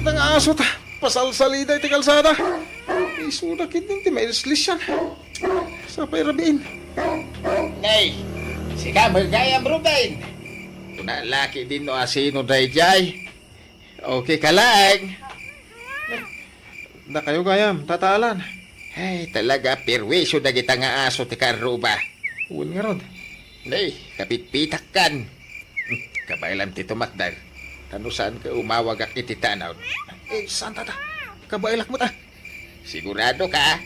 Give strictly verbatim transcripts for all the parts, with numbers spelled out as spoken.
Nga aso ta, pasalsalida iti kalsada. Isuda ketdin ti mailslisyan. Sapay rabiin. Nay, sika met gayam, Ruben. Kuna la ketdin no asino daydiay. Okay ka laeng. Dakayo gayam, Tata Alan. Ay, talaga, perwisyo dagita nga aso ti kaarruba. Wen ngarud. Nay, kapitpitakkan. Kabaelam ti tumakder. Ta no saanka umawagak iti tanod. Eh, saan, Tata? Kabaelak met, ah. Sigurado ka?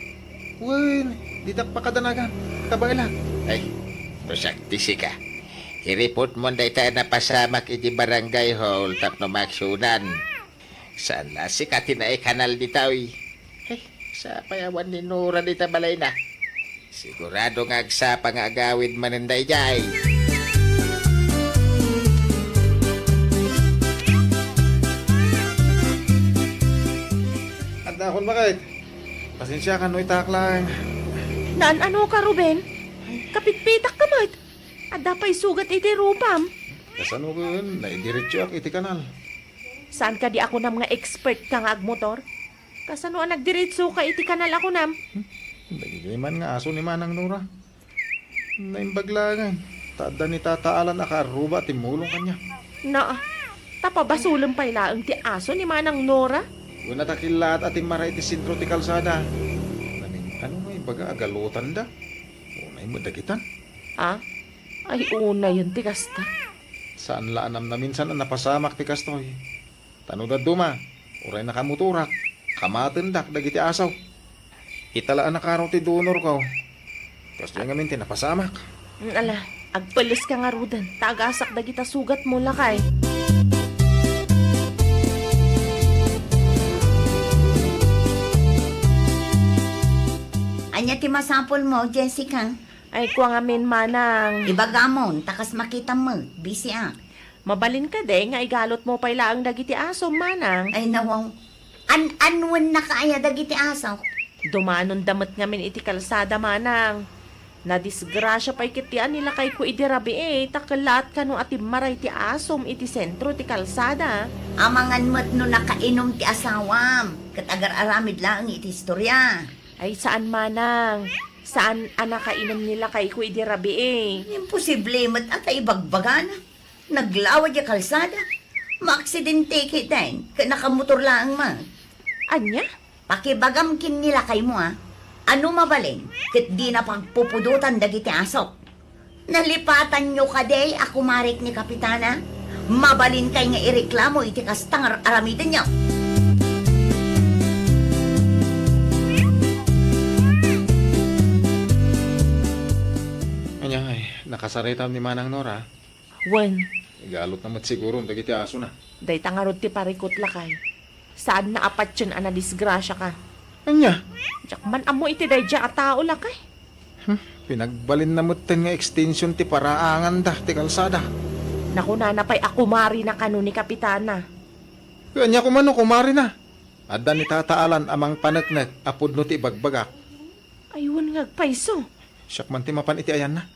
Wen, ditak pakadanagan. Kabaelak. Ay, no siak ti sika. I-report mo dayta a napasamak iti barangay hall tapno maaksyonan. Saan la sika ti naikanal ditoy? Ay, sapay awan ni Nora dita balayna. Sigurado nga agsapa nga agawid manen daydiay. Adda akon bakit. Pasensiakan no itaak laeng. Naan-ano ka, Ruben? Kapitpitak ka met. Adda pay sugat iti rupam. Kasano ken naidiretsoak iti kanal? Saan kadi a kunam nga expert ka nga agmotor? Kasano a nagdiretso ka iti kanal a kunam? Hmm? Dagiti man nga aso ni Manang Nora. Naimbag laengen, ta adda ni Tata Alan a kaarruba a timmulong kaniak. Naa, ta pabasolem pay laeng ti aso ni Manang Nora? Wen a ta kellaat a timmaray iti sentro ti kalsada. Namin, ano nga ibaga, agalotanda? Unay met dagitan. Ah? Ay, unayen ti kasta. Saan la a namnaminsan a napasamak ti kastoy. Ta no dadduma, uray nakamotorak, kamatendak dagiti aso. Ita la a nakaro ti donorko. Kasdiay ngamin ti napasamak. Mm, ala, agpelleska ngaruden, ta agasak dagita sugatmo, lakay. Ania ti masapulmo, Jessica? Ay, kua ngamin, manang. Ibagamon, ta kas makitam met, bisiak. Mabalin kadi nga igalotmo pay laeng dagiti asom, manang? Ay, nawaw. An-anuen na kaya dagiti aso? Dumanonda met ngamin iti kalsada, manang. Nadisgrasia pay ketdi a nilakayko idi rabii, ta kellaat kano a timmaray ti asom iti sentro ti kalsada. Amangan met no nakainom ti asawam, ket agar-aramid laeng iti istoria. Ay, saan, manang. Saan a nakainom ni lakayko idi rabii. Imposible met a ta ibagbagana. Naglawa diay kalsada. Maaksidente ketdin, ket nakamotor laeng met. Ania? Pakibagam ken ni lakaymo, a. Ano mabalin, ket dina pagpupudotan dagiti asok. Nalipatanyo kadi a kumarik ni Kapitana? Mabalinkay nga ireklamo iti kasta nga ar-aramidenyo. Ania, ay, nakasaritam ni Manang Nora? Wen. Igalotna met siguro dagiti asona. Dayta ngarud ti parikut, lakay. Saanna a patien a nadisgrasiaka. Ania? Diak man ammo iti daydiay a tao, lakay. Hmm, pinagbalinna metten nga ekstension ti paraanganda ti kalsada. Nakunana pay a kumarina kano ni Kapitana. Ania koma no kumarina? Adda ni Tata Alan a mangpaneknek a pudno ti ibagbagak. Ay, wen nga agpayso. Siak man ti mapan iti ayanna.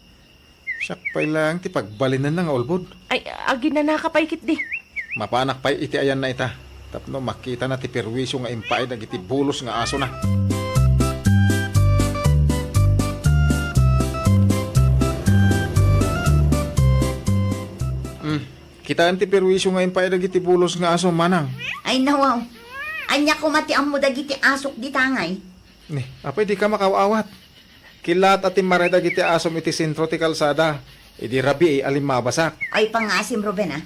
Siak pay laeng ti pagbalinenna nga ulbod. Ay, aginanaka pay ketdi. Mapanak pay iti ayanna ita, tapno makitana ti perwisio nga impaay dagiti bulos nga asona. Hmm, kitaem ti perwisio nga impaay dagiti bulos nga aso, manang. Ay, nawaw. Ania koma ti ammo dagiti asok dita ngay? Ni, apay dika makaaw-awat? Kellaat a timmaray dagiti asom iti sentro ti kalsada, idi rabii a limmabasak. Ay, pangngaasim, Ruben, a.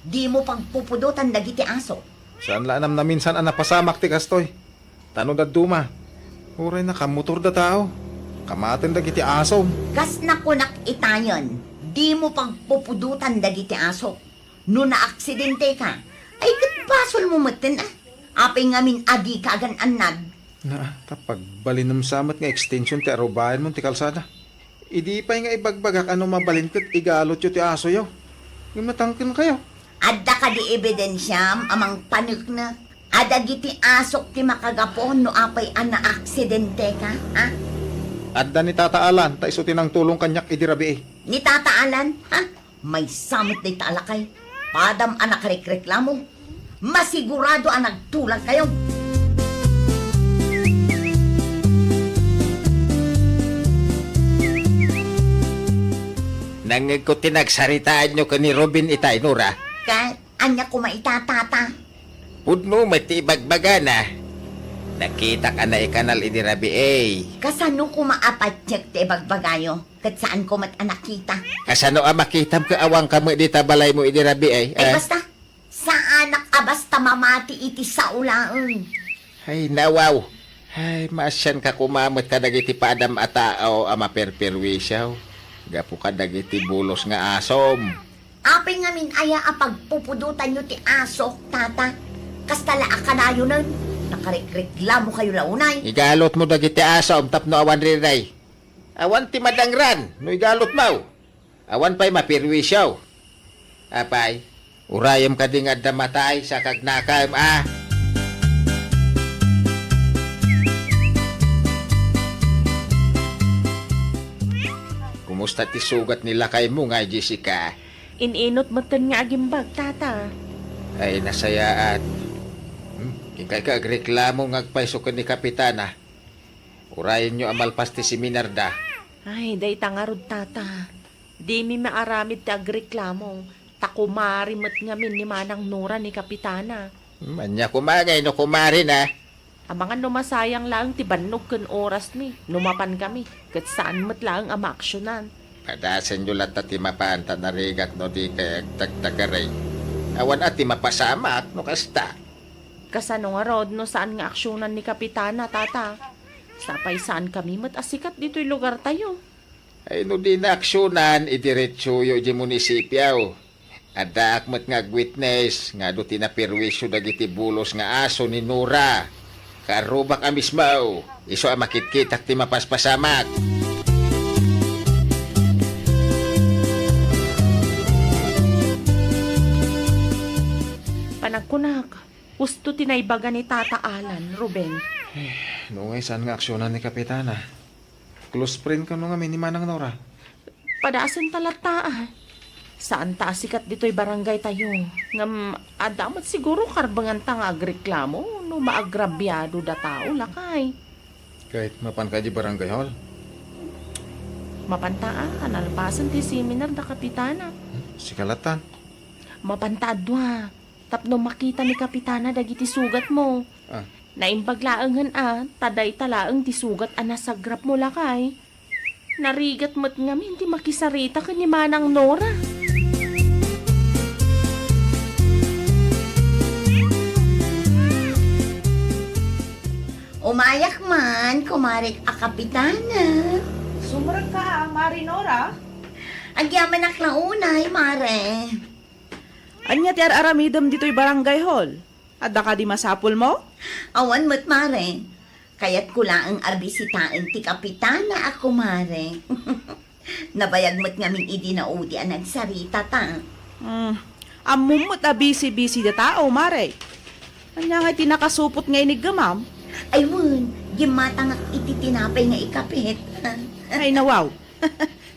Dimo pagpupudotan dagiti aso. Saan la a namnaminsan a napasamak ti kastoy. Ta no dadduma, uray nakamotorda tao, kamaten dagiti asom. Kas nakunak itayen, dimo pagpupudotan dagiti aso. No naaksidenteka, ay ket basolmo metten, a. Apay ngamin a dika agan-annad? Naa, ta pagbalinem sa met nga ekstension ti arubaenmo ti kalsada. Idi pay nga ibagbagak a no mabalin ket igalotyo ti asoyo. Ngem natangkenkayo. Adda kadi ebidensiam a mangpaneknek a dagiti asok ti makagapu no apay a naaksidenteka, a? Adda ni Tata Alan, ta isu ti nangtulong kaniak idi rabii. Ni Tata Alan, ha? Maysa met dayta a lakay. Padam a nakarekreklamo. Masigurado a nagtulag kayo. Nangngegko ti nagsaritaanyo ken ni Ruben itay, Nora. Ket ania koma ita, Tata? Pudno met ti ibagbagana. Nakitak a naikanal idi rabii. Kasano koma a patiek ti ibagbagayo? Ket saanko met a nakita. Kasano a makitam ket awanka met dita balaymo idi rabii, eh? Ay, basta. Saanak a basta mamati iti sao laeng. Ay, nawaw. Ay, maasianka koma met kadagiti padam a tao a maperperwisio gapu kadagiti bulos nga asom. Apay ngamin aya a pagpupudotanyo ti asok, Tata? Kasta la a kanayonen, nakarikreklamo kayo la unay. Igalotmo dagiti asom tapno awan riray. Awan ti madangran no igalotmo. Awan pay maperwisio. Apay, urayem kadi nga adda matay sa kagnakem, a? Kumusta ti sugat ni lakaymo nga Jessica? In-inut metten nga agimbag, Tata. Ay, nasayaat. Hmm? Inkay ka agreklamo nga agpayso ken ni Kapitana. Urayenyo a malpas ti seminarda. Ay, dayta ngarud, Tata. Dimi maaramid ti agreklamo, ta kumari met ngamin ni Manang Nora ni Kapitana. Hmm, ania koma ngay no kumarina? Amangan no masayang laeng ti bannog ken orasmi, no mapan kami, ket saan met laeng a maaksionan. Padasenyo latta ti mapan ta narigat no di kay agtagtagari. Awan a ti mapasamak no kasta. Kasano ngarud no saan nga aksionan ni Kapitana, Tata? Sapay saan kami met a sikat ditoy lugartayo. Ay, no di na aksionan, idiretsoyo idiay munisipio. Addaak met nga agwitnes nga adu ti naperwisio dagiti bulos nga aso ni Nora. Kaarrubak a mismo, isu a makitkitak ti mapaspasamak. Panagkunak, husto ti naibaga ni Tata Alan, Ruben. Eh, no ngay saan nga aksionan ni Kapitana? Close friend kano ngamin ni Manang Nora? Padasen ta latta, a. Saan ta a sikat ditoy barangay tayo. Ngem, adda met siguro karbenganta nga agreklamo no maagrabiado da tao, lakay. Ket mapan ka di barangay hall? Mapan ta, a, nalpasen ti seminar da Kapitana. Hmm, sika latta. Mapan ta a dua. Tapno makita ni Kapitana dagiti sugatmo. Ah. Naimbag laengen a, ta dayta laeng ti sugat a nasagrapmo, lakay. Narigat met ngamin ti makisarita ken ni Manang Nora. Umayak man, kumarek a Kapitana. Sumrekka, a, Mari Nora? Agyamanak la unay, Mare. Ania ti ar-aramidem ditoy barangay hall? Adda kadi masapulmo? Awan met, Mare. Kayatko laeng a bisitaen ti Kapitana a kumare. Nabayag met ngamin idi naudi a nagsarita ta. Hmm. Ammom met a bisi-bisi da tao, Mare. Ania ngay ti nakasupot nga iniggemam? Ay wen, gimmatangak iti tinapay nga ikapit. Ay, nawaw.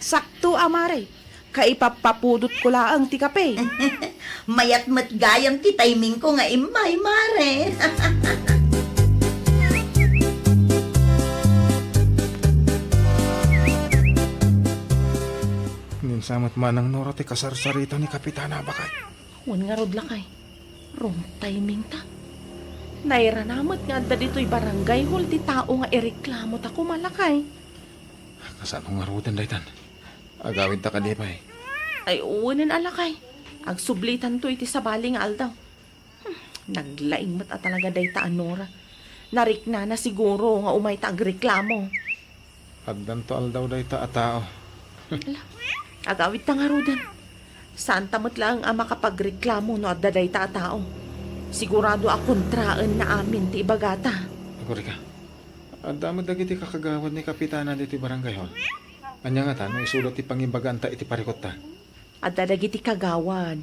Sakto a, Mare. Kaipappapudotko laeng ti kape. Mayat met gayam ti timingko nga immay, Mare. Ninsa met Manang Nora ti kasarsarita ni Kapitana, bakay. Wen ngarud, lakay. Wrong timing ta. Nairana met nga adda ditoy barangay hall ti tao nga ireklamo ta koma, lakay. Kasano ngaruden daytan? Agawidta kadi pay? Ay, uwenen a, lakay. Agsublitanto iti sabali nga aldaw. Hmm, naglaing met a talaga dayta a Nora. Nariknana siguro nga umayta agreklamo. Addanto aldaw dayta a tao. Ala, agawidta ngaruden. Saanta met laeng a makapagreklamo no adda dayta a tao. Sigurado a kontraenna amin ti ibagata. Agurika. Adda met dagiti kakagawad ni Kapitana ditoy barangay hall. Ania ngata no isuda ti pangibagaanta iti parikutta? Adda dagiti kagawad.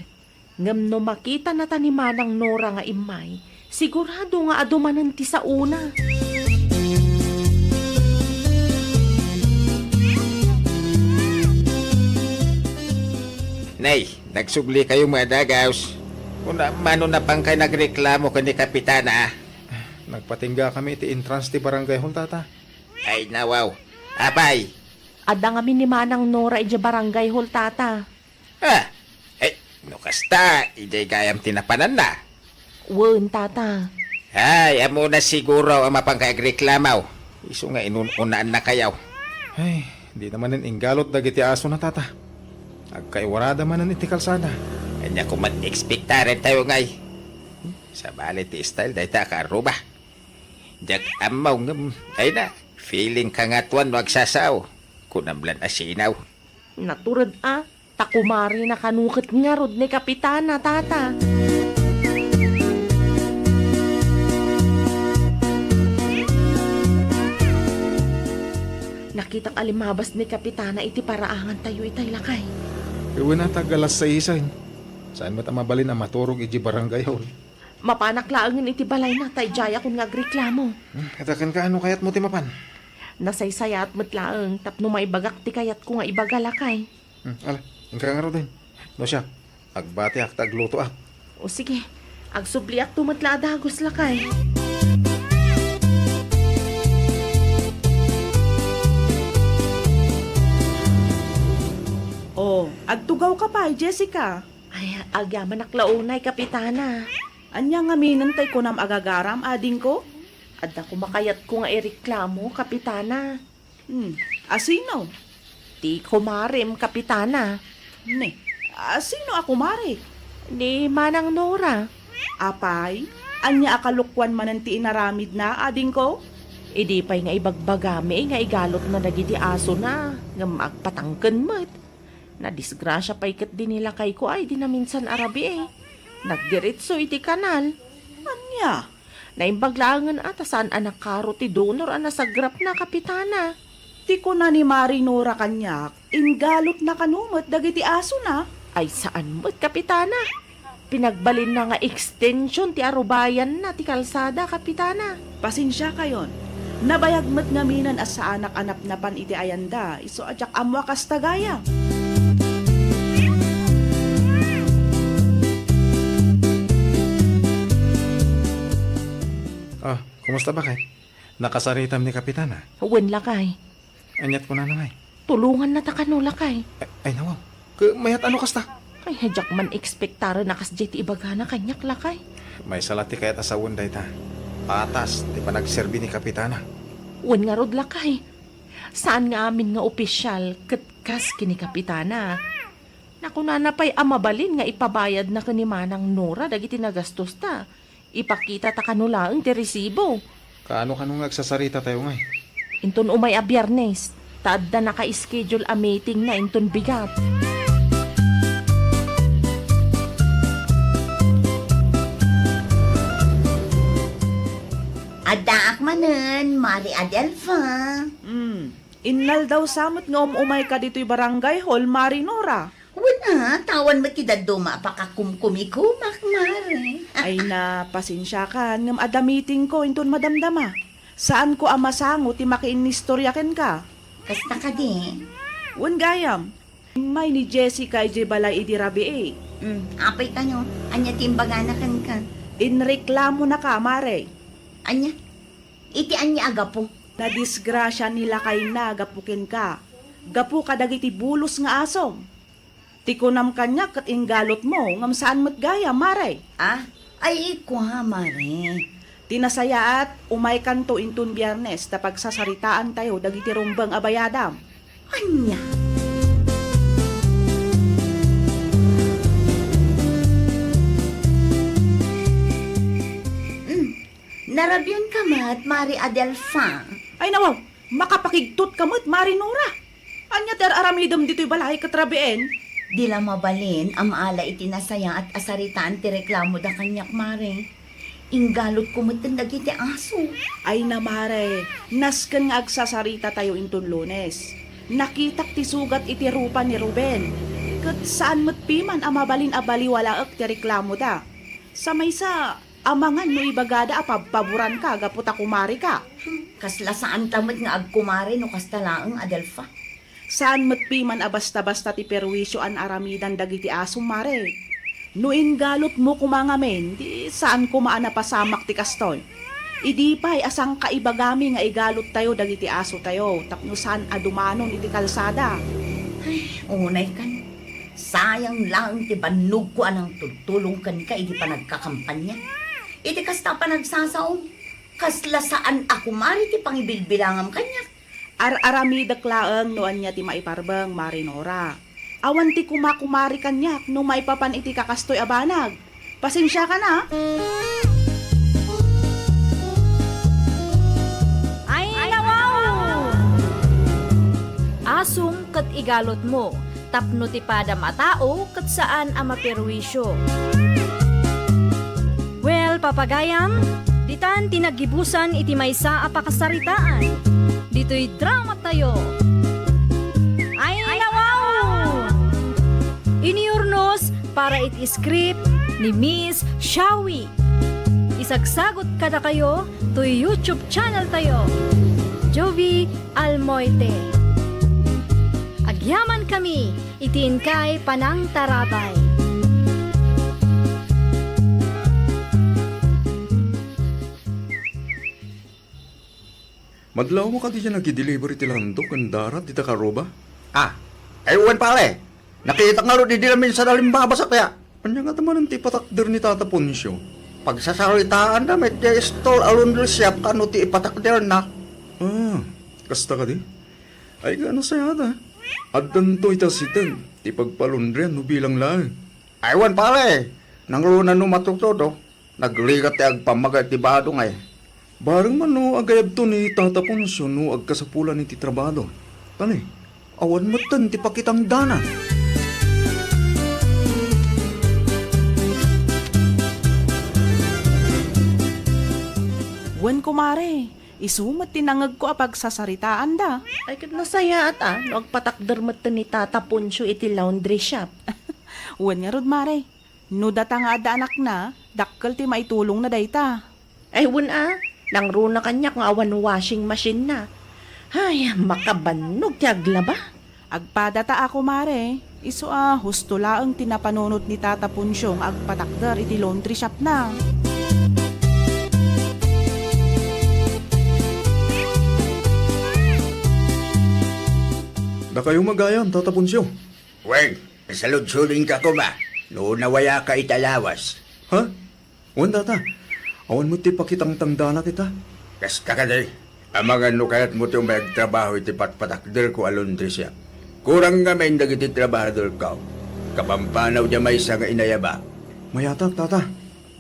Ngem no makitanata ni Manang Nora nga immay, sigurado nga adu manen ti saona. Nay, nagsublikayo met a dagus. Kuna, mano napangkay nagreklamo ken ni Kapitana? Nagpatingga kami iti entrance ti barangay hall, tata. Ay, nawaw. Apay? Adda ngamin ni Manang Nora idiay barangay hall, tata. Ah, ay, no kasta, idiay gayam ti napananna. Wen, tata. Ay, ammona siguro a mapangkay agreklamo. Isu nga inun-unaannakayo. Ay, di na manen inggalot dagiti asona, tata. Agkaiwarada manen iti kalsada. Ania koma ekspektaren tayo ngay? Sabali ti style dayta a kaarruba. Diak ammo ngem, ay na, feeling ka nga tuan no agsasao. Kunam lan a sinaw. Natured a, ta kumare na kano ket ngarud ni Kapitana, tata. Nakitak a limabas ni Kapitana iti paraangan tayo itay, lakay. Iwen a, tag alas saisan. Saan met a mabalin a maturog iti barangay hall. Mapanak laengen iti balayna, ta idiayakon nga agreklamo. Hmm, ita kenka, no kayatmo ti mapan? Nasaysayaat met laeng tapno maibagak ti kayatko nga ibaga, lakay. Hmm, ala, inka ngaruden. No siak, agbatiak ta aglutoak. O sige, agsubliakto met la a dagus, lakay. O, agtugawka pay, Jessica. Ay, agyamanak la unay, Kapitana. Ania ngamin tay kunam a gagaram, adingko? Adda koma kayatko nga ireklamo, Kapitana. Hmm, a sino? Ti kumarem, Kapitana. Ne, a sino a kumare? Ni Manang Nora. Apay, ania a kalokuan manen ti inaramidna, adingko? Idi pay nga ibagbagami nga igalotna dagiti asona, ngem agpatangken met. Nadisgrasia pay ketdi ni lakayko ay di naminsan a rabii. Nagdiretso iti kanal. Ania? Naimbag laengen a ta saan a nakaro ti donor a nasagrapna, Kapitana. Ti kuna ni Mari Nora kaniak, inggalotna kano met dagiti asona? Ay, saan met, Kapitana. Pinagbalinna nga extension ti arubayanna ti kalsada, Kapitana. Pasensiakayon. Nabayag met ngaminen a saanak a napnapan iti ayanda, isu a diak ammo a kasta gayam. Ah, kumusta, baket? Nakasaritam ni Kapitana? Wen, lakay. Aniat kunana ngay? Tulongannata kano, lakay. Ay, ay, nawaw. Ke, mayat a no kasta? Ay, diak man ekspektaren a kasdiay ti ibagana kaniak, lakay. Maysa la ti kayat a sawen dayta. Patas ti panagserbi ni Kapitana. Wen ngarud, lakay. Saan nga amin nga opisial ket kas ken ni Kapitana. Nakunana pay a mabalin nga ipabayadna ken ni Manang Nora dagiti nagastosta. Ipakitata kano laeng ti resibo. Kaano kano nga agsasarita tayo ngay? Inton umay a Biyernes, ta adda naka-schedule a meetingna inton bigat. Addaak manen, Mari Adelfa. Hmm. Innaldaw sa met nga um-umayka ditoy barangay hall, Mari Nora. Wen a, ta awan met ti dadduma a pakakumkumikumak, Mare. Ay na, pasensiakan, ngem adda meetingko inton madamdama. Saanko a masango ti makiinnistoria kenka. Kasta kadi? Wen gayam. Immay ni Jessica idiay balay idi rabii. Mm, apay kano? Ania ti imbagana kenka? Inreklamonaka, Mare. Ania? Iti ania a gapu? Nadisgrasia ni lakayna gapu kenka. Gapu kadagiti bulos nga asom. Ti kunam kaniak ket inggalotmo, ngem saan met gayam, Mare. Ah? Ay, kua, Mare. Ti nasayaat, umaykanto inton Biyernes ta pagsasaritaantayo dagiti rumbeng a bayadam. Ania? Mm. Narabianka met, Mari Adelfa. Ay, nawaw! Makapakigtot ka met, Mari Nora. Ania ti ar-aramidem ditoy balay ket rabiin? Di la mabalin a maala iti nasayaat a saritaan ti reklamoda kaniak, Mare. Inggalotko metten dagiti aso. Ay na, Mare, nasken nga agsasarita tayo inton Lunes. Nakitak ti sugat iti rupa ni Ruben, ket saan met piman a mabalin a baliwalaek ti reklamoda. Sa maysa, amangan no ibagada a pabpaboranka gapu ta kumareka. Kasla saanta met nga agkumare no kasta laeng, Adelfa. Saan met piman a basta-basta ti perwisio a naaramidan dagiti asom, Mare. No ingalutmo koma ngamin, di saan koma a napasamak ti kastoy. Idi pay a sangkaibagami nga igaluttayo dagiti asotayo tapno saan a dumanon iti kalsada. Ay, unay kan. Sayang laeng ti bannogko a nangtultulong kenka iti panagkakampanya. Iti kasta a panagsasaom, kasla saan a kumari ti pangibilbilangam kaniak. Ar-aramidek laeng no ania ti maiparbeng, Mari Nora. Awan ti kumakumari kaniak no maipapan iti kakastoy a banag. Pasensiakan a. Ay, nawaw! Asom ket igalutmo, tapno ti padam a tao ket saan a maperwisyo. Well, papagayam, ditan ti naggibusan iti maysa a pakasaritaan. Ditoy dramatayo. Ay, nawaw! Inurnos para iti script ni Miss Shawi. Isagsagot kadakayo toy YouTube channel tayo, Jovie Almoite. Agyaman kami iti inkay panangtarabay. Madlawmo kadi diay nagideliver iti lando ken darat dita Karuba? Ah, ay wen pare. Nakitak ngarud idi lamin sa dalimbaba sakya. Ania ngata manen ti ipatakder ni Tata Poncio? Pagsasaritaanda met diay store a laundry shop kano ti ipatakderna. Ah, kasta kadi? Ay, kasano sayat a. Addanto ita siten ti pagpalaundryan no bilang laeng. Ay wen pare, nangruna no matutudo. Nagrigat ti agpammaga iti badong ay. Bareng man no agayabto ni Tata Poncio no agkasapulan iti trabado. Tani, awan metten ti pakitangdana. Wen, kumare, isu met ti nangegko a pagsasaritaanda. Ay, ket nasayaat a no agpatakder metten ni Tata Poncio iti laundry shop. Wen ngarud, mare. No data nga adda anakna, dakkel ti maitulongna dayta. Ay, wen a, nangruna kaniak nga awan washing machine-na. Ay, makabannog ti aglaba. Agpadata a, kumare, isu a husto laeng ti napanunot ni Tata Poncio nga agpatakder iti laundry shop-na. Dakayo met gayam, Tata Poncio. Wen, Nasaludsodka koma no nawayaka ita lawas. Ha? Wen, tata. Awan met ti pakitangtangdana kita. Kasta kadi, amangan no kayatmo ti umay agtrabaho iti patpatakderko a laundry shop. Kurang ngamin dagiti trabahadorko. Kapampanaw diay maysa nga inayabak. Mayatak, tata.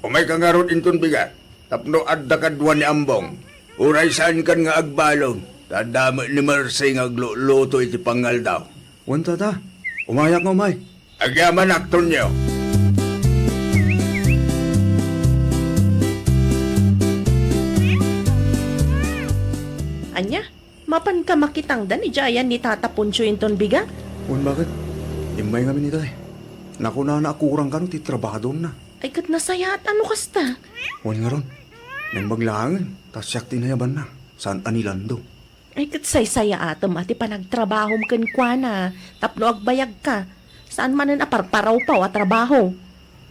Umayka ngarud inton bigat, tapno adda kadua ni Ambong. Uray saankan nga agbalon, ta adda met ni Mercy nga agluluto iti pangaldaw. Wen, tata. Umayak nga umay. Agyamanak, Tonyo. Ania? Mapanka makitangdan idiay ayan ni Tata Poncio inton bigat? Wen, baket. Immay ngamin ita, eh. Nakunana a kurang kano ti trabahadorna. Ay, ket nasayaat a no kasta. Wen ngarud, naimbag laengen, ta siak ti inayabanna, saan a ni Lando. Ay, ket saysayaatem a ti panagtrabahom kenkuana tapno agbayagka. Saan manen a parparawpaw a trabaho.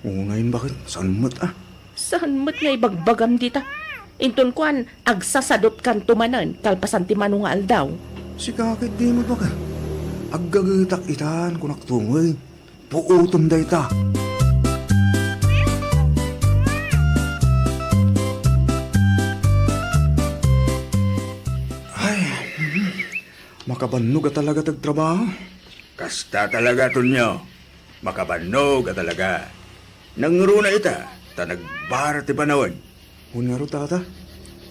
Unayen, baket, saan met a. Saan met nga ibagbagam dita. Inton kuan, agsasadotkanto manen kalpasan ti mano nga aldaw. Sika ket di met, baket. Aggagetak itan, kunak tumoy. Puotem dayta. Ay, makabannog a talaga ti agtrabaho. Kasta talaga, Tonyo. Makabannog a talaga. Nangruna ita, ta nagbara ti panawen. Wen ngarud, tata.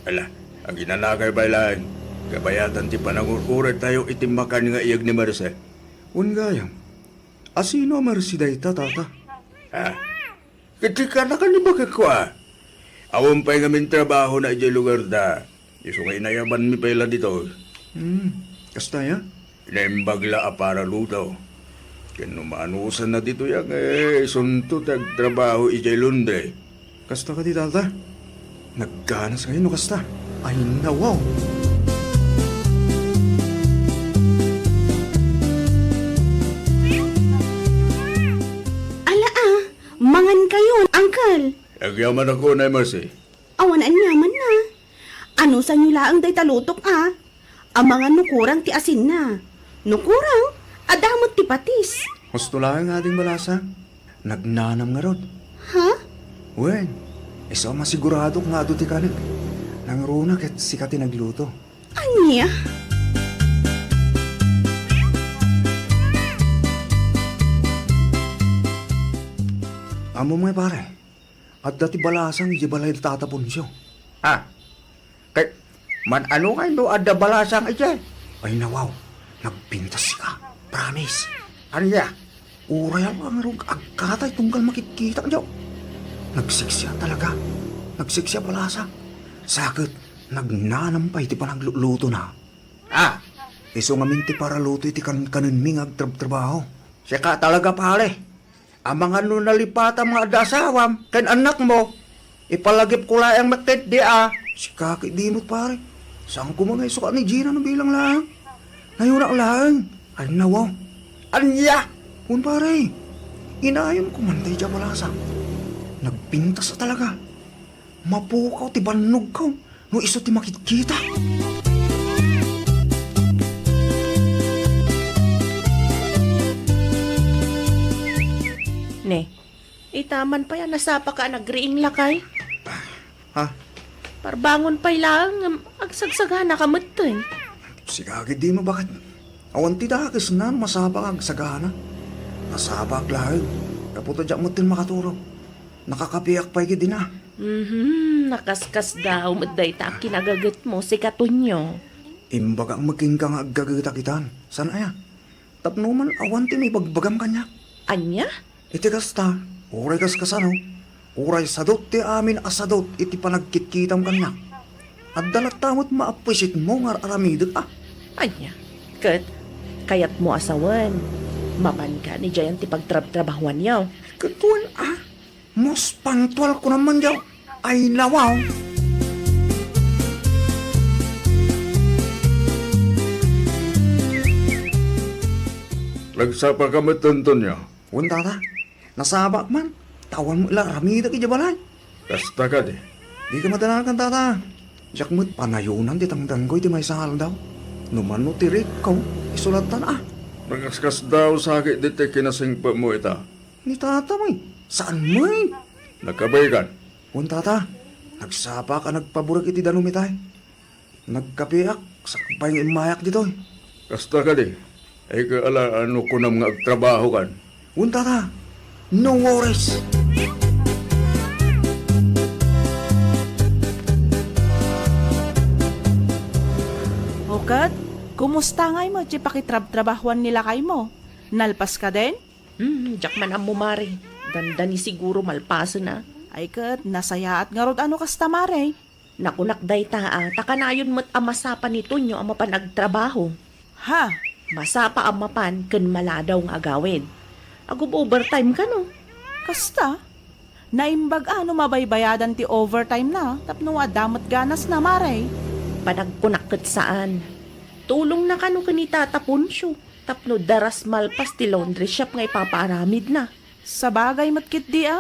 Ala, aginanakayo pay laeng. Kabayatan ti panangur-uraytayo iti makan nga iyeg ni Maricel. Wen gayam. A sino a Mercy dayta, tata? Ha? Ket sika, nakan ni bakekko a. Awan pay ngamin trabahona idiay lugarda. Isu nga inayabanmi pay la ditoy. Hmm, kasta aya? Naimbag la a paraluto. Ken no maanusanna ditoy a, eh, isunto ti agtrabaho idiay laundry. Kasta kadi, tata? Nagganas ngayon no kasta. Ay, nawaw! Ala, ah, mga Amannak unay, Mercy. Awan aniamanna. Anusanyo laeng dayta lutok a? Amangan no kurang ti asinna. No kurang, adda met ti patis. Husto laeng ading balasa. Nagnanam ngarud. Ha? Wen, isu a masiguradok nga adu ti kanek. Nangruna ket sika ti nagluto. Ania? Ammom ngay, pare, adda ti balasang idiay balay ni Tata Poncio. Ah, ket man-ano ngay no adda balasang idiay? Ay, nawaw, nagpintas sika. Promise. Ania? Uray a ngarud agkatay tunggal makitkitak, diyo. Nagsiksiat talaga. Nagsiksiat balasang. Sa ket, nagnanam pay ti panaglutlutona. Ah, isu ngamin ti paraluto iti kankanenmi nga agtrabtrabaho. Sika talaga, pare. Amangan no nalipatam nga adda asawam ken annakmo, ipalagipko laeng met ketdi a. Sika ketdi met, pare. Saan koma nga isukat ni Gina no bilang laeng? Nayunak laeng. Ay, nawaw. Ania? Wen, pare. Inayonko man daydiay a balasa. Nagpintas a talaga. Mapukaw ti bannogko no isu ti makitkita. Ne, ita man pay a nasapaka a nagriing, lakay. Ha? Parbangon pay laeng ngem agsagsaganaka metten. Sika ketdi, mabaket. Awan ti dakesna no masapaka agsagana. Nasapak laeng. Gapu ta diak metten makaturog. Nakakapiak pay ketdin a. Mhm, nakaskasdaaw met dayta a kinagagetmo, sika Tonio. Imbagak met kenka nga aggagetak itan. Saan aya? Tapno man awan ti maibagbagam kaniak. Ania? Iti kasta, uray kaskasano, uray sadut ti amin a sadut iti panagkitkitam kaniak. Adda latta met maappreciate-mo nga ar-aramidek a. Ania? Ket kayatmo a sawen, mapanka idiayen ti pagtrabtrabahuanyo. Ket wen a, most punctual ko naman diyo. Ay, nawaw. Nagsapaka met, Antonio? Wen, tata. Nasapak man. Ta awan met la aramidek idiay balay. Kasta kadi. Dika madanagan, tata. Diak met panayonan ti tangdanko iti maysa nga aldaw. No mano ti rate ko, isu lattan a. Nakaskasdaaw sa ketdi ti kinasingpetmo ita. Ni tata met. Saan met? Nakabaykan. Wen, tata. Nagsapak a nagpaburek iti danum itay. Nagkapiak, sakbay nga immayak ditoy. Kasta kadi, ay ka ala no kunam nga agtrabahokan? Wen, tata. No worries. O ket, kumusta ngay met ti pakitrabtrabahuan ni lakaymo? Nalpas kadin? Hmm, diak man ammo, mare. Dandani siguro malpasen a. Ay ket, nasayaat ngarud a no kasta, mare. Nakunak dayta a, ta kanayon met a masapa ni Tonio a mapan agtrabaho. Ha? Masapa a mapan ken maladaw nga agawid. Agub-overtime kano? Kasta? Naimbag a no mabaybayadan ti overtime na tapno adda met ganasna, mare. Panagkunak ket saan. Tulongna kano ken ni Tata Poncio tapno daras malpas ti laundry shop nga ipapaaramidna. Sabagay met ketdi a.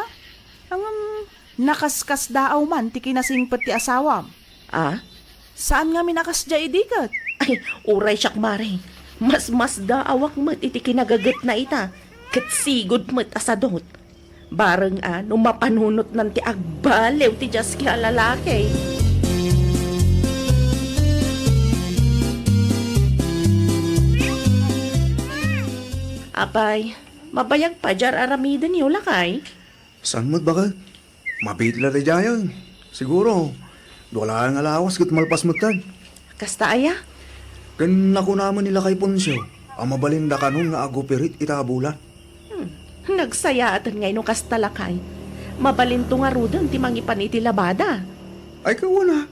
Ngem, nakaskasdaaw man ti kinasingpet ti asawam. A? Saan ngamin a kasdiay idi ket? Ay, uray siak, mare. Masmasdaawak met iti kinagagetna ita, ket sigud met a sadut. Bareng a no mapanunotnan ti agbaliw ti diaski a lalaki. Apay, mabayag pay diay ar-aramidenyo, lakay? Saan met, baket? Mabiit la daydiay. Siguro, dua laeng a lawas ket malpas metten. Kasta aya? Ken nakunaman ni Lakay Poncio a mabalin dakanon nga agupirit ita a bulan. Hmm. Nagsayaaten ngay no kasta, lakay. Mabalinto ngaruden ti mangipan iti labada. Ay, kawana.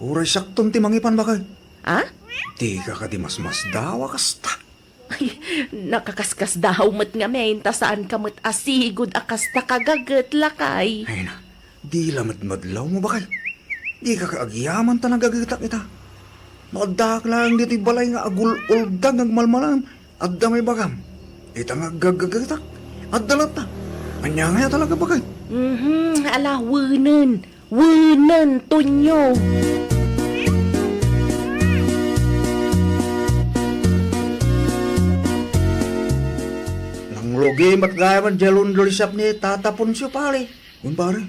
Uray siakton ti mangipan, baket. A? Dika kadi masmasdaaw a kasta. Ay, nakaskasdaaw met ngamin, ta saanka met a sigud a kasta kagaget, lakay. Ay na, di la madmadlawmo, baket. Dika ka agyaman ta nagagetak ita. No addaak laeng ditoy balay nga agul-uldag nga agmalmalem, adda may bagam. Ita nga aggagagetak, adda latta. Ania ngay a talaga, baket? Mhm, ala, wenen. Wenen, Tonyo. Nangrugi met gayam diay laundry shop ni Tata Poncio, pare. Wen, pare,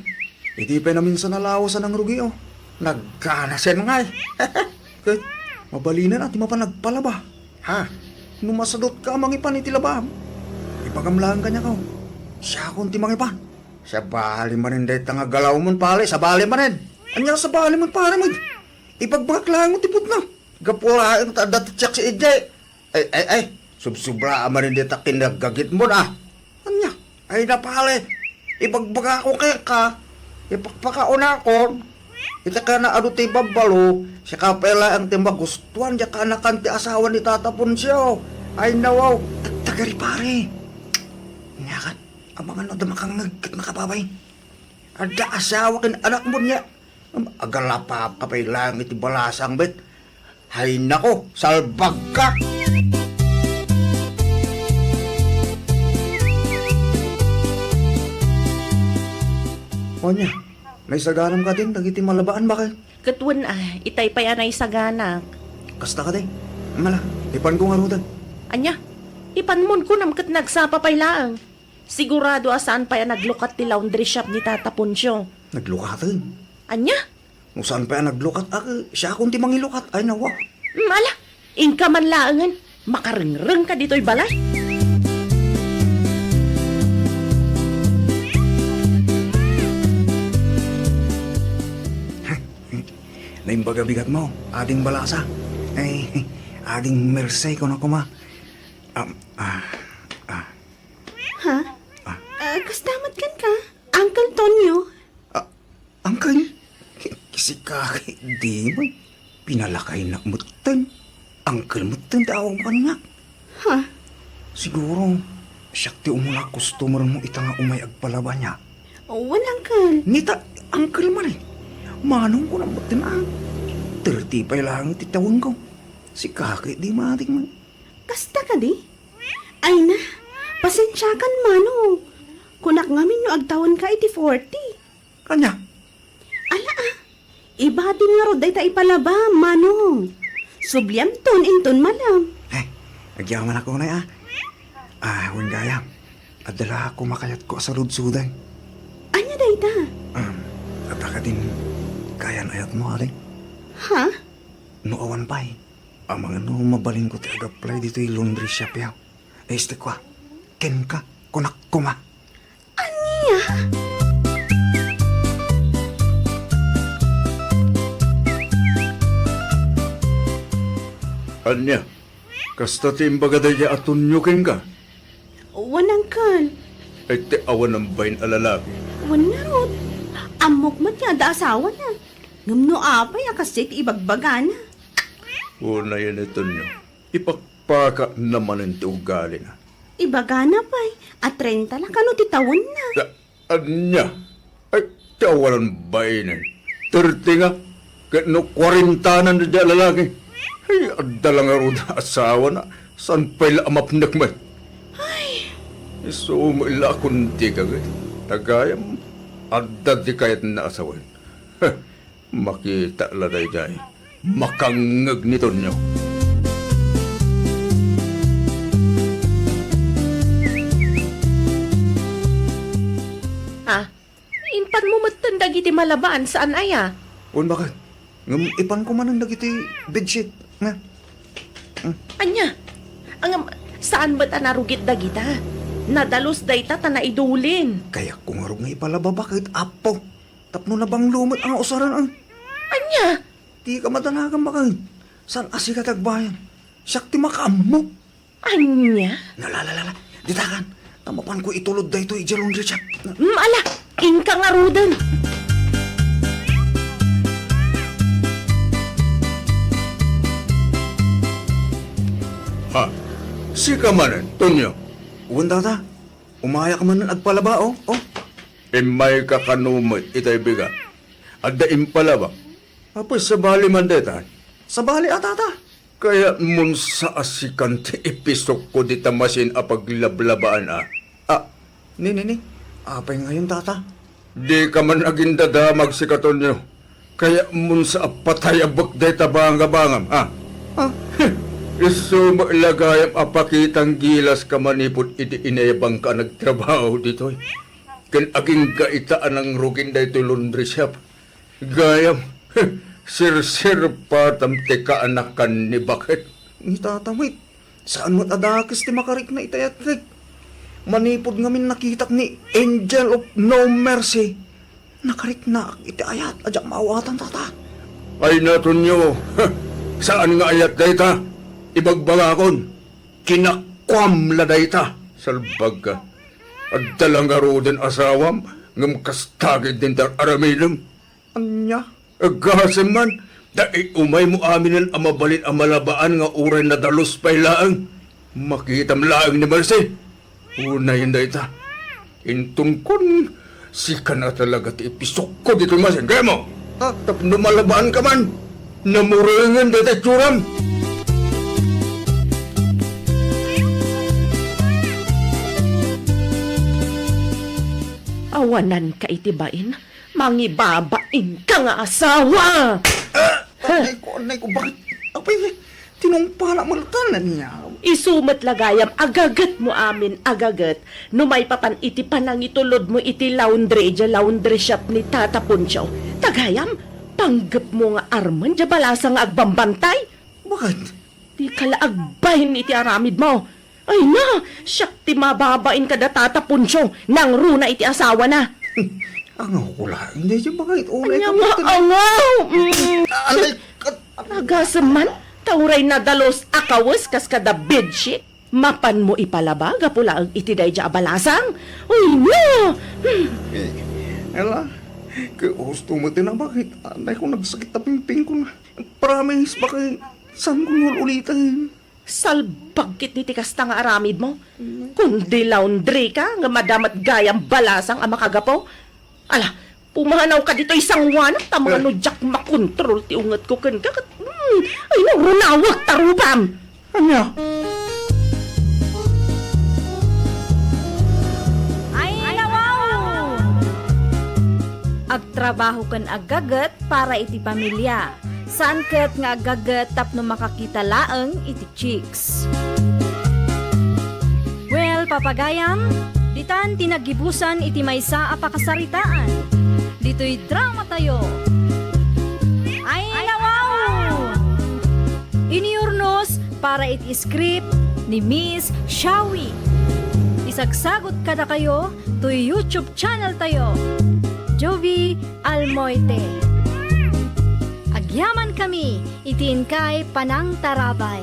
idi pay naminsan a lawas a nangrugi, oh. Nagganasen ngay. Ket mabalinen a ti mapan agpalaba. Ha? No masadutka a mangipan iti labam, ibagam laeng kaniak, oh. Siakon ti mangipan. Sabali manen dayta nga galawmon, pare, sabali manen. Ania, sabali met, pare, met? Ibagbagak laeng ti putna. Gapu laeng ta adda ti tiak sadiay. Ay, ay, ay, subsobra a manen dayta kinaggagitmon, ah. Ania? Ay, na, pare. Ibagbagakon kenka. Ipakpakaunakon. Iti kanaadu ti babbalo, sika pay laeng ti magustuan diay kaanakan ti asawa ni Tata Poncio. Ay, nawaw. Tagtagari, pare. Ania ket? Amangan no adda makangngeg ket makababain. Adda asawa ken anakmo nia. Agalapapka pay laeng iti balasang met. Hay nako, salbagka! O ania, naisaganam kadin dagiti malabaan, baket? Ket wen a, itay pay a naisaganak. Kasta kadi? Mala, ipanko ngaruden. Ania? Ipanmon kunam ket nagsapa pay laeng. Sigurado a saan pay a naglukat ti laundry shop ni Tata Poncio. Naglukaten? Ania? No saan pay a naglukat, a, siakon ti mangilukat. Ay, nawa. Mm, ala, inka man laengen. Makarengrengka ditoy balay. Naimbag a bigatmo, Ading Balasa. Ay, Ading Merce, kunak koma. Um, ah, ah. Ha? Ah. Ah, kasta met kenka, Uncle Tonyo? Ah, Uncle? Ki-, kisika, di man. Pinalakaynak metten. Uncle metten ti awagmo kaniak. Ha? Siguro, siak ti umuna a customermo ita nga umay agpalaba nia. Wen, Uncle. Nita, Uncle man eh. Manong kunam metten a. Thirty pay laeng ti tawenko. Sika ket di matik man. Kasta kadi? Ay na, pasensiakan, Manong. Kunak ngamin no agtawenka iti forty. Ania? Ala, ah. Ibadim ngarud dayta ipalaba, Manong. Subliamton inton malem. Eh, agyamanak unay, ah. Ah, wen gayam. Adda la koma kayatko a saludsoden. Ania dayta? Um, adda kadin kayan-ayatmo, Ading? Ha? No awan pay, amangan no mabalinko ti ag-apply ditoy laundry shop-yo. Este kua, kenka, kunak koma. Ania? Ania? Kasta ti imbaga daydiay a Tonyo kenka? Wen, Uncle. Ay, ti awan a bain a lalaki. Wen ngarud. Ammok met nga adda asawana. Ngem no apay a kasdiay ti ibagbagana? Unayen ni Tonyo. Ipakpakana manen ti ugalina. Ibagana pay a treinta la kano ti tawenna. A-, ania? Ay, ti awanan bainen. Thirty nga, ket no kuarentanan daydiay a lalaki. Ay, adda la ngarud a asawana, saan pay la a mapnek met. Ay. Isu met la a kundi ka ket, ta gayam, adda ti kayatna a sawen. Makita la daydiay. Makangngeg ni Tonyo. Ah, impanmo metten dagiti malabaan, saan aya? Wen, baket. Ngem ipanko manen dagiti bedsheet. Nga. Mm. Ania? Ngem, saan met a narugit dagita? Nadalus dayta ta naidulin. Kayatko ngarud nga ipalaba, baket, Apo. Tapno nabanglo met a nga usaren, ah. Ania? Dika madanagan, baket. Saan a sika ti agbayad? Siak ti makaammo. Ania? Nalalalala. Ditakan. Ta mapanko itulod daytoy idiay laundry shop. Mm, ala, inka ngaruden. Ha? Sika manen, Tonyo? Wen, tata. Umayak manen agpalaba, oh. Oh. Immayka kano met itay bigat. Adda impalaba. Apay, sabali man dayta? Sabali a, tata. Kayatmon saasikan ti ipisokko dita masin a paglablabaan a. Ah, ni, ni, ni. Apay ngayon, tata? Dika man agindadamag, sika, Tonyo. Kayatmon sa a patayabek dayta bangabangam, a? A? Isu met la gayam a pakitang gilaska manipud idi inayabangka a nagtrabaho ditoy. Ken agingga ita a nangrugin daytoy laundry shop. Gayam, sirsirpatam ti kaanakan ni baket. Ni Tata met, saan met a dakes ti makarikna iti ayateg. Manipud ngamin nakitak ni Angel of No Mercy, nakariknaak iti ayat a diak maawatan, Tata. Ay, Tonyo, saan nga ayat dayta? Ibagbagakon, kinakuam la dayta. Salbagka. Adda la ngaruden asawam, ngem kasta ketdin ti ar-aramidem. Ania? Agasem man, ta iumaymo aminen a mabalin a malabaan nga uray nadalus pay laeng. Makitam laeng ni Mercy. Unayen dayta. Intonkon, sika na talaga ti ipisukko ditoy masen. Kayatmo? A? Tapno malabaanka man, namurengen dayta itsuram. Awananka iti bain, mangibabainka nga asawa! A? Annay ko, annay ko, baket? Apay, tinungpala met la ta, ania? Isu met la gayam a gagetmo amin a gaget, no maipapan iti panangitulodmo iti laundry, idiay laundry shop ni Tata Poncio. Ta gayam, panggepmo nga armen diay balasang nga agbambantay. Baket? Dika la agbain iti aramidmo. Ay na, siak ti mababain kada Tata Poncio, nangruna iti asawana. Angawko laeng daydiay, baket, unay. Ania ka nga pagtan-, angaw? Mm. Alay, kat-, agasem man, ta uray nadalus a kawes kas kada bedsheet. Mapanmo ipalaba gapu laeng iti daydiay a balasang? Uy, no! Hmm. Eh, ala, kay gusto mo ti na, baket? Annay ko, nagsakit a pingpingko. Promise, baket, saan ko nga ul-uliten? Salbag ketdi ti kasta nga aramidmo. Mm. Kundi laundry ka, nga madamat gayam balasang a makagapu. Ala, pumanawka ditoy sanguanak, ta mangano diak makontrol ti ungetko kenka ket, hmm, ay, no, runawek ta rupam. Ania? Ay, nawaw! Agtrabaho ken aggaget para iti pamilia. Saan ket nga aggaget tapno makakita laeng iti chicks. Well, papagayam, ditan ti naggibusan iti maysa a pakasaritaan. Ditoy dramatayo. Ay, nawaw! Iniurnos para iti script ni Miss Shawi. Isagsagut kadakayo toy YouTube channel tayo, Jovi Almoite. Agyaman kami iti inkay panangtarabay.